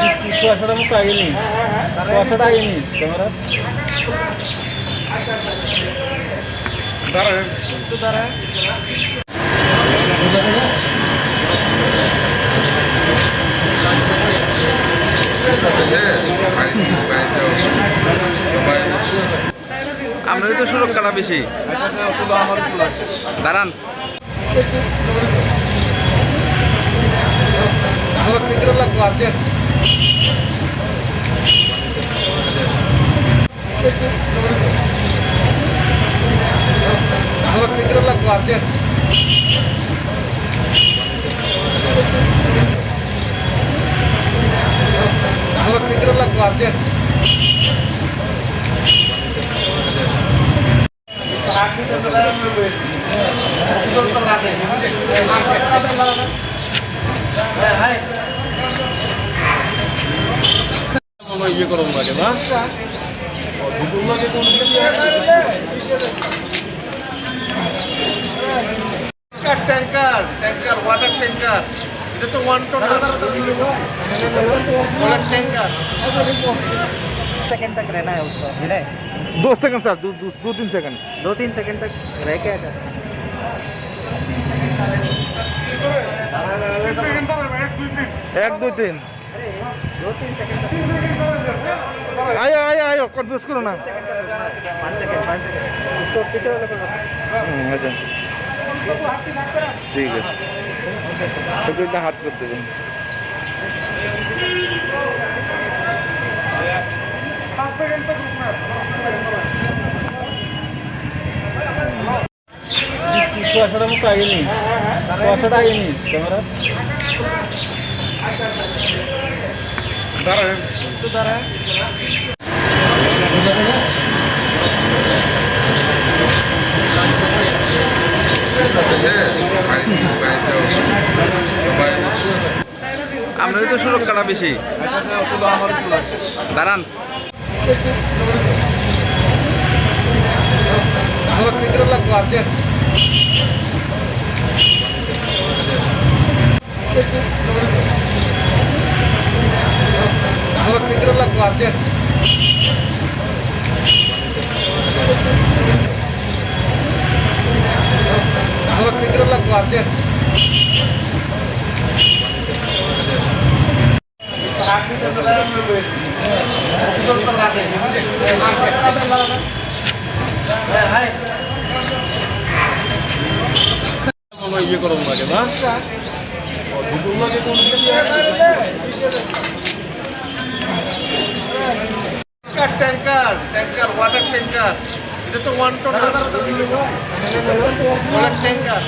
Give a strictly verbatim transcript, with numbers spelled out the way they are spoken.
Kuasa ada muka ini. Kuasa ada ini, kamera. Amroi to surok kada bisi. Daran. Tanker, tanker, water tanker. Itu tuh one ton. Water tanker. Second तक रहना है उसको, विनय। दो second sir, दो, दो, दो तीन सेकंड। दो तीन सेकंड तक रह के आ जा। एक, दो, तीन। আয়ো, আয়ো, আয়ো, কনফিউজ করো না। पाँच सेकंड, पाँच सेकंड। उसको पीछे वाले को रखो। হুম, আচ্ছা। ঠিক আছে। একটু এটা হাত করতে দিন। Kuasa ada muka ini. Kuasa ada ini, kamera. Itu darah. Amroi to surok kada bisi. Daran. Tanker, tanker, water tanker. Itu tuh one ton. Water tanker.